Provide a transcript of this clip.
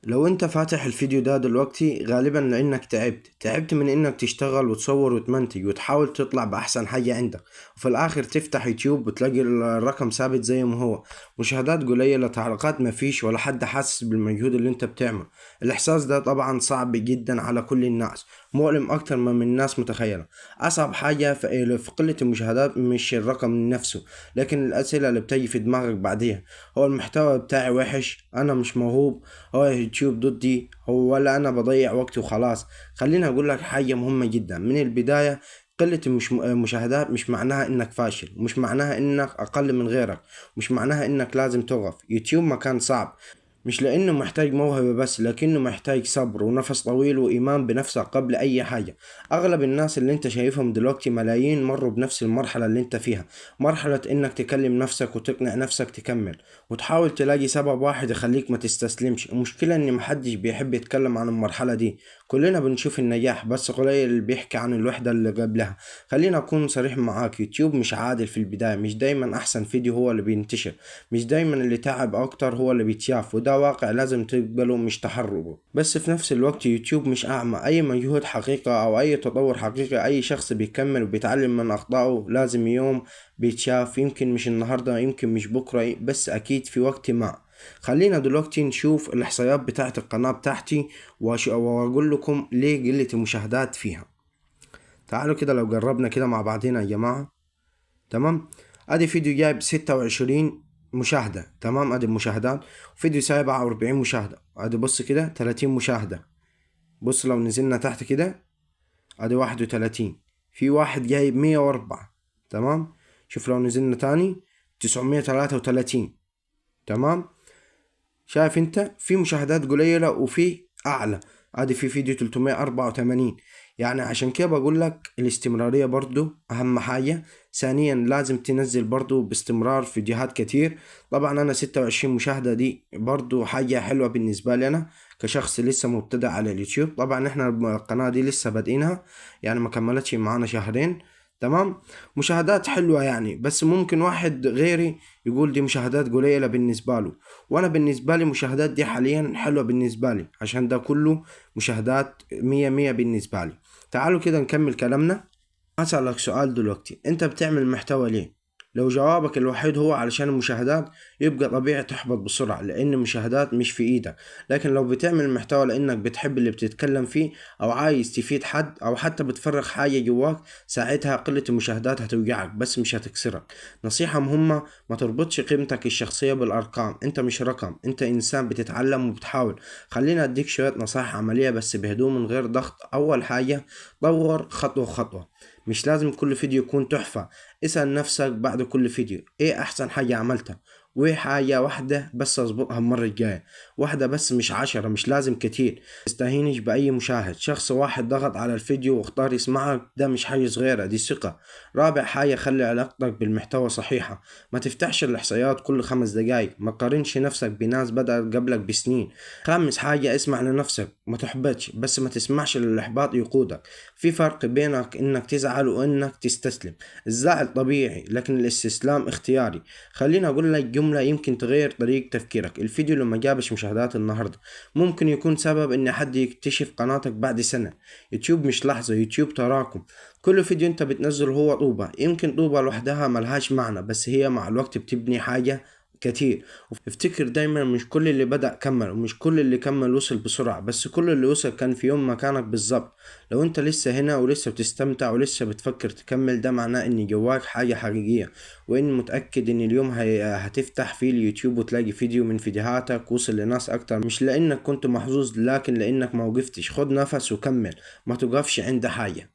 لو انت فاتح الفيديو ده دلوقتي غالبا لانك تعبت من انك تشتغل وتصور وتمنتج وتحاول تطلع باحسن حاجة عندك، وفي الاخر تفتح يوتيوب وتلاقي الرقم ثابت زي ما هو، مشاهدات قليلة، تعليقات مفيش، ولا حد حاسس بالمجهود اللي انت بتعمله. الاحساس ده طبعا صعب جدا على كل الناس، مؤلم اكتر ما من الناس متخيلة. اصعب حاجة في قلة المشاهدات مش الرقم نفسه، لكن الاسئلة اللي بتيجي في دماغك بعديها. هو المحتوى بتاعي وحش؟ انا مش موهوب؟ هو يوتيوب ضدي؟ هو ولا انا بضيع وقتي وخلاص؟ خليني اقول لك حاجة مهمة جدا من البداية، قلة المشاهدات مش معناها انك فاشل، ومش معناها انك اقل من غيرك، مش معناها انك لازم تقف. يوتيوب مكان صعب، مش لانه محتاج موهبة بس، لكنه محتاج صبر ونفس طويل وايمان بنفسك قبل اي حاجة. اغلب الناس اللي انت شايفهم دلوقتي ملايين مروا بنفس المرحلة اللي انت فيها، مرحلة انك تكلم نفسك وتقنع نفسك تكمل وتحاول تلاقي سبب واحد يخليك ما تستسلمش. المشكلة ان محدش بيحب يتكلم عن المرحلة دي، كلنا بنشوف النجاح بس قليل اللي بيحكي عن الوحدة اللي قبلها. خلينا اكون صريح معاك، يوتيوب مش عادل في البداية، مش دايما احسن فيديو هو اللي بينتشر، مش دايما اللي تعب اكتر هو اللي بيتشاف، وده واقع لازم تقبله مش تحرره. بس في نفس الوقت يوتيوب مش اعمى، اي مجهود حقيقة او اي تطور حقيقي، اي شخص بيكمل وبيتعلم من اخطائه لازم يوم بيتشاف، يمكن مش النهاردة، يمكن مش بكرة، بس اكيد في وقت ما. خلينا دلوقتي نشوف الاحصائيات بتاعت القناة بتاعتي واقول لكم ليه قلة المشاهدات فيها. تعالوا كده لو جربنا كده مع بعضنا يا جماعة. تمام، ادي فيديو جايب 26 مشاهدة، تمام، ادي المشاهدات. فيديو 47 مشاهدة، ادي بص كده 30 مشاهدة. بص لو نزلنا تحت كده ادي 31، في واحد جايب 104، تمام. شوف لو نزلنا تاني 933، تمام. شايف انت في مشاهدات قليلة وفي اعلى، ادي في فيديو 384. يعني عشان كده بقول لك الاستمرارية برضو اهم حاجة. ثانيا لازم تنزل برضو باستمرار فيديوهات كتير. طبعا انا 26 مشاهدة دي برضو حاجة حلوة بالنسبة لي انا كشخص لسه مبتدئ على اليوتيوب. طبعا احنا القناة دي لسه بادئينها، يعني ما كملتش معانا شهرين، تمام. مشاهدات حلوة يعني، بس ممكن واحد غيري يقول دي مشاهدات قليلة بالنسبة له، وانا بالنسبة لي مشاهدات دي حاليا حلوة بالنسبة لي، عشان ده كله مشاهدات 100 بالنسبة لي. تعالوا كده نكمل كلامنا. هسألك سؤال دلوقتي، انت بتعمل محتوى ليه؟ لو جوابك الوحيد هو علشان المشاهدات يبقى طبيعي تحبط بسرعة، لأن المشاهدات مش في إيدك. لكن لو بتعمل محتوى لأنك بتحب اللي بتتكلم فيه، أو عايز تفيد حد، أو حتى بتفرغ حاجة جواك، ساعتها قلة المشاهدات هتوجعك بس مش هتكسرك. نصيحة مهمة، ما تربطش قيمتك الشخصية بالأرقام، أنت مش رقم، أنت إنسان بتتعلم وبتحاول. خلينا أديك شوية نصائح عملية بس بهدوء من غير ضغط. أول حاجة، طور خطوة خطوة، مش لازم كل فيديو يكون تحفة. اسأل نفسك بعد كل فيديو ايه احسن حاجة عملتها، وايه حاجة واحدة بس اظبطها المرة الجاية، واحدة بس مش 10، مش لازم كتير. تستهينش بأي مشاهد، شخص واحد ضغط على الفيديو واختار يسمعك ده مش حاجة صغيرة، دي ثقة. رابع حاجة، خلي علاقتك بالمحتوى صحيحة، ما تفتحش الإحصائيات كل 5 دقايق، ما تقارنش نفسك بناس بدأت قبلك بسنين. خامس حاجة، اسمع لنفسك، ما تحبطش بس ما تسمعش للإحباط يقودك. في فرق بينك انك تزعل وانك تستسلم، الزعل طبيعي لكن الاستسلام اختياري. خليني اقول لك جملة يمكن تغير طريقة تفكيرك، الفيديو لما جابش مشاهدات النهاردة ممكن يكون سبب ان حد يكتشف قناتك بعد سنة. يوتيوب مش لحظة، يوتيوب تراكم. كل فيديو انت بتنزله هو طوبة، يمكن طوبة لوحدها ملهاش معنى، بس هي مع الوقت بتبني حاجة كتير. افتكر دايما مش كل اللي بدأ كمل، ومش كل اللي كمل وصل بسرعة، بس كل اللي وصل كان في يوم مكانك بالظبط. لو انت لسه هنا ولسه بتستمتع ولسه بتفكر تكمل، ده معناه ان جواك حاجة حقيقية، وان متأكد ان اليوم هتفتح فيه اليوتيوب وتلاقي فيديو من فيديوهاتك وصل لناس اكتر، مش لانك كنت محظوظ لكن لانك ما وقفتش. خد نفس وكمل، ما توقفش عند حاجة.